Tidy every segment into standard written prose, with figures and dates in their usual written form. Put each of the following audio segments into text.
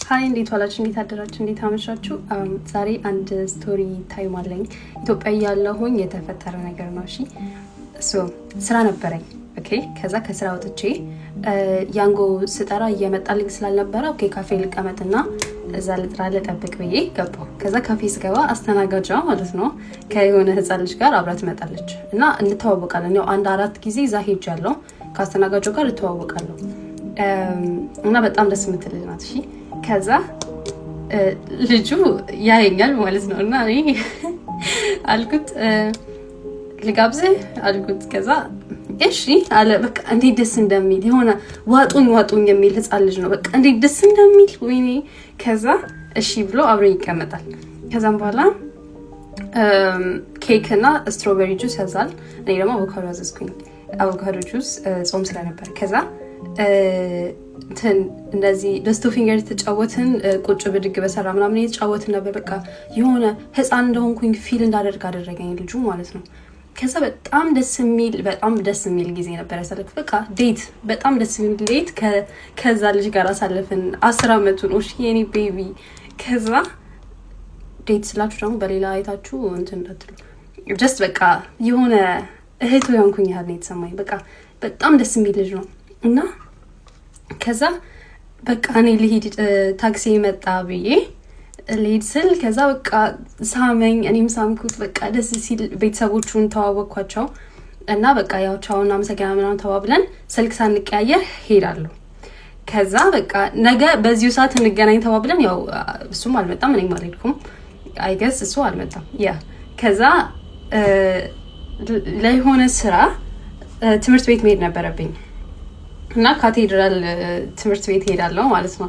Hi፣ እንዴት ዋላችሁ? እንዴት አደራችሁ? እንዴት አመሻችሁ? ዛሬ አንድ story time አለኝ። ኢትዮጵያ እያለሁኝ የተፈጠረ ነገር ነው። እሺ፣ so ስራ ነበረኝ። Okay፣ ከዛ ከስራ ወጥቼ ያንጎ ስጠራ እየመጣልኝ ስላልነበረ okay ካፌ ልቀመጥና እዛ ልጥራ ልጠብቅ ብዬ ገባሁ። ከዛ ካፌ ስገባ አስተናጋጇ ማለት ነው ከየሆነ ህፃን ልጅ ጋር አብራ ትመጣለች እና እንተዋወቃለን። ያው አንድ አራት ጊዜ እዛ ሄጃለሁ፣ ከአስተናጋጇ ጋር እተዋወቃለሁ እና በጣም ደስ የምትል ልጅ ናት። እሺ፣ ከዛ ልጁ ያየኛል ማለት ነው እና እኔ አልኩት፣ ልጋብዝህ አልኩት። ከዛ እሺ አለ። በቃ እንዴት ደስ እንደሚል፣ የሆነ ዋጡኝ ዋጡኝ የሚል ህፃን ልጅ ነው። በቃ እንዴት ደስ እንደሚል፣ ወይኔ። ከዛ እሺ ብሎ አብሮኝ ይቀመጣል። ከዛም በኋላ ኬክ እና strawberry juice ያዛል። እኔ ደግሞ አቮካዶ አዘዝኩኝ። አቮካዶ ጁስ ጾም ስለነበር። ከዛ እንትን እንደዚህ ደስቶ finger የተጫወትን፣ ቁጭ ብድግ በሰራ ምናምን የተጫወትን ነበር። በቃ የሆነ ህፃን እንደሆንኩኝ feel እንዳደርግ አደረገኝ ልጁ ማለት ነው። ከዛ በጣም ደስ የሚል ጊዜ ነበር ያሳለፍኩት። በቃ date፣ በጣም ደስ የሚል date ከዛ ልጅ ጋር አሳለፍን። 10 አመቱ ነው፣ እሺ የኔ baby። ከዛ date ስላችሁ ደግሞ በሌላ አይታችሁ እንትን እንዳትሉ፣ just በቃ የሆነ እህቱ የሆንኩኝ ያህል ነው የተሰማኝ። በቃ በጣም ደስ የሚል ልጅ ነው እና ከዛ በቃ እኔ ልሂድ፣ ታክሲ መጣ ብዬ ልሂድ ስል ከዛ በቃ ሳመኝ፣ እኔም ሳምኩት። በቃ ደስ ሲል ቤተሰቦቹን ተዋወቅኳቸው እና በቃ ያው ቻው እናመሰግናለን ምናምን ተባብለን ስልክ ሳንቀያየር ሄዳለሁ። ከዛ በቃ ነገ በዚሁ ሰዓት እንገናኝ ተባብለን ያው እሱም አልመጣም፣ እኔም አልሄድኩም። I guess እሱ አልመጣም። Yeah፣ ከዛ ለሆነ ስራ ትምህርት ቤት መሄድ ነበረብኝ እና ካቴድራል ትምህርት ቤት ሄዳለሁ ማለት ነው።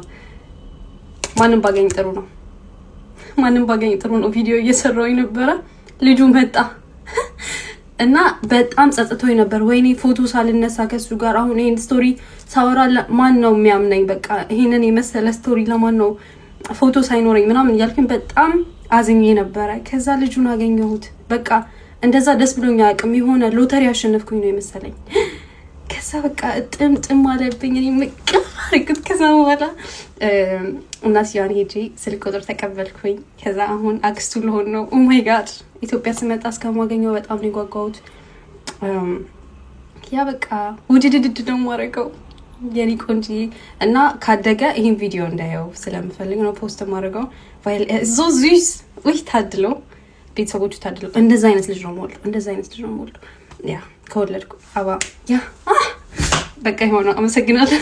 ማንም ባገኝ ጥሩ ነው። ማንም ባገኝ ጥሩ ነው። ቪዲዮ እየሰራሁኝ ነበረ። ልጁ መጣ እና በጣም ጸጽቶኝ ነበር። ወይኔ ፎቶ ሳልነሳ ከሱ ጋር አሁን ይሄን story ሳወራ ማን ነው የሚያምነኝ? በቃ ይሄንን የመሰለ story ለማን ነው ፎቶ ሳይኖረኝ ምናምን እያልኩኝ በጣም አዝኜ ነበረ። ከዛ ልጁን አገኘሁት። በቃ እንደዛ ደስ ብሎኝ አያውቅም። የሆነ ሎተሪ ያሸነፍኩኝ ነው የመሰለኝ። ከዛ በቃ ጥም ጥም አለብኝ። እኔ እቅፍ አድርጉት። ከዛ በኋላ እናትየዋን ሄጄ ስልክ ቁጥር ተቀበልኩኝ። ከዛ አሁን አክስቱ ልሆን ነው። Oh my God፣ ኢትዮጵያ ስመጣ እስከማገኘው በጣም ነው የጓጓሁት። Yeah፣ በቃ ውድድድድ ነው የማደርገው የኔ ቆንጆ እና ካደገ ይህን ቪዲዮ እንዳየው ስለምፈልግ ነው post የማደርገው። So süß፣ ውይ ታድሎ፣ ቤተሰቦቹ ታድለው። እንደዛ አይነት ልጅ ነው የምወልደው። እንደዛ አይነት ልጅ ነው የምወልደው። Yeah፣ ከወለድኩ አባ yeah በቃ የሆነው። አመሰግናለሁ።